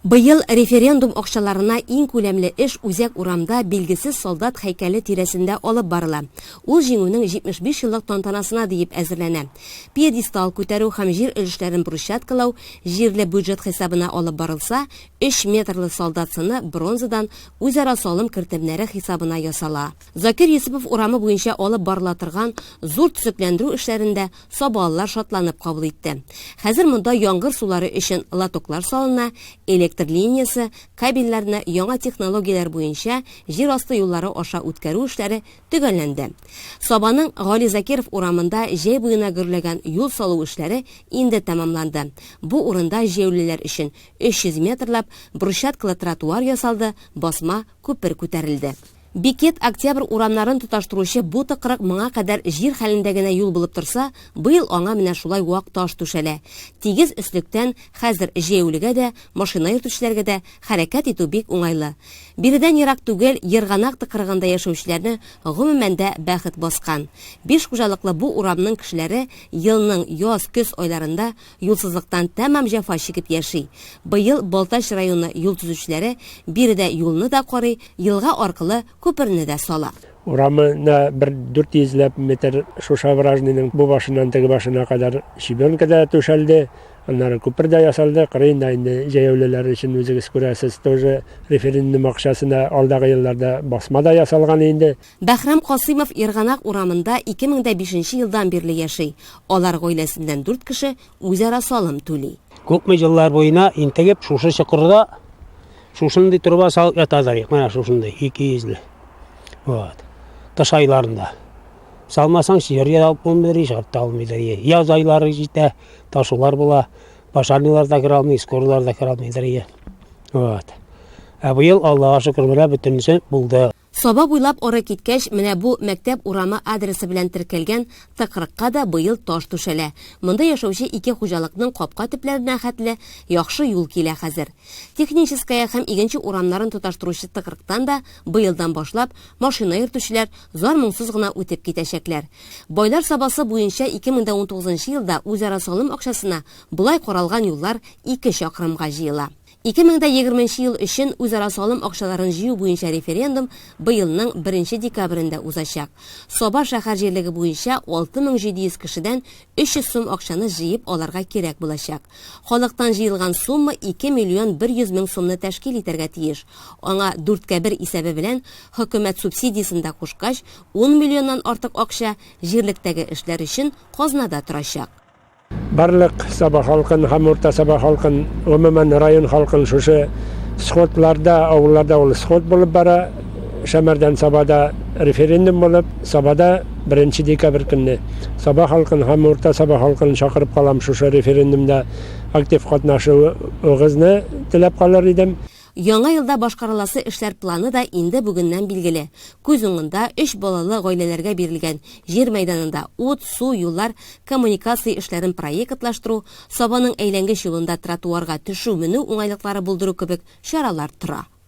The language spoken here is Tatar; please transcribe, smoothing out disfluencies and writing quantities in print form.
Быел референдум акчаларына иң күләмле эш үзәк урамда Билгесез солдат һәйкәле тирәсендә алып барыла. Ул Җиңүнең 75 еллык тантанасына диеп әзерләнә. Пьедестал күтәрү һәм җир өлешләрен брусчаткалау җирле бюджет хисабына алып барылса, өч метрлы солдат сыны бронзадан үзара салым кертемнәре хисабына ясала. Закир Йосыпов урамы буенча алып барыла торган зур төзекләндерү эшләрен дә сабалылар шатланып кабул итте. Хәзер монда яңгыр сулары өчен лотоклар салына, электр линиясе, кабельләрне яңа технологияләр буенча җир асты юллары аша үткәрү эшләре төгәлләнде. Сабаның Гали Закиров урамында җәй буена гөрләгән юл салу эшләре инде тәмамланды. Бу урында җәяүлеләр өчен 300 метрлап брусчаткалы тротуар ясалды, басма күпер күтәрелде. Бикет, Октябрь урамнарын тоташтыручы бу тыкрык моңа кадәр җир хәлендә генә юл булып торса, быел аңа менә шулай вак таш түшәлә. Тигез өслектән хәзер җәяүлегә дә, машина йөртүчеләргә дә хәрәкәт итү бик уңайлы. Биредән ерак түгел Ерганак тыкрыгында яшәүчеләрне гомумән дә бәхет баскан. Биш хуҗалыклы бу урамның кешеләре елның яз, көз айларында юлсызлыктан тәмам җәфа чигеп яши. Быел Балтач районы юл төзүчеләре биредә юлны да карый, елга аркылы күперне дә сала. Урамына бер 400 ләп метр шушы овражныйның бу башыннан теге башына кадәр щебенка да түшәлде, аннары күпер дә ясалды. Кырыенда инде җәяүлеләр өчен үзегез күрәсез, тоже референдум акчасына алдагы елларда басма да ясалган инде. Бәһрам Касыймов Ерганак урамында 2005 нче елдан бирле яши. Алар гаиләсеннән дүрт кеше үзара салым түли. Күпме еллар буена интегеп шушы чокырда шушындый труба салып ятадыр, менә шушындый, 200 ле. Вот. Кыш айларында. Салмасаң, җиргә алып булмыйдыр, чыгып та алмыйдыр. Яз айлары җитә, ташулар була. Пожарныйлар да керә алмый, скорыйлар да керә алмыйдыр. Вот. Ә быел, Аллага шөкер, менә бөтенесе булды. Саба буйлап ары киткәч, менә бу мәктәп урамы адресы белән теркәлгән тыкрыкка да быел таш түшәлә. Монда яшәүче ике хуҗалыкның капка төпләренә хәтле яхшы юл килә хәзер. Техническая һәм Игенче урамнарын тоташтыручы тыкрыктан да быелдан башлап машина йөртүчеләр зар-моңсыз гына үтеп китәчәкләр. Байлар Сабасы буенча 2019 елда үзара салым акчасына болай каралган юллар ике чакрымга җыела. 2020 нче ел өчен үзара салым акчаларын җыю буенча референдум быелның беренче декабрендә узачак. Саба шәһәр җирлеге буенча 6700 кешедән 300 сум акчаны җыеп алырга кирәк булачак. Халыктан җыелган сумма 2 миллион 100 мең сумны тәшкил итәргә тиеш. Аңа дүрткә бер исәбе белән хөкүмәт субсидиясен дә кушкач, ун миллионнан артык акча җирлектәге эшләр өчен казнада торачак. Барлык Саба халкын һәм Урта Саба халкын, гомумән район халкын шушы сходларда, авылларда ул сход булып бара. Шәмәрдән Сабада референдум булып, Сабада 1 декабрь көнне Саба халкын һәм Урта Саба халкын чакырып калам шушы референдумда актив катнашуыгызны теләп калыр идем. Яңа елда башкарыласы эшләр планы да инде бүгеннән билгеле. Күз уңында, өч балалы гаиләләргә бирелгән җир мәйданында ут, су, юллар, коммуникация эшләрен проектлаштыру, Сабаның әйләнгеч юлында тротуарга төшү-менү уңайлыклары булдыру кебек чаралар тора.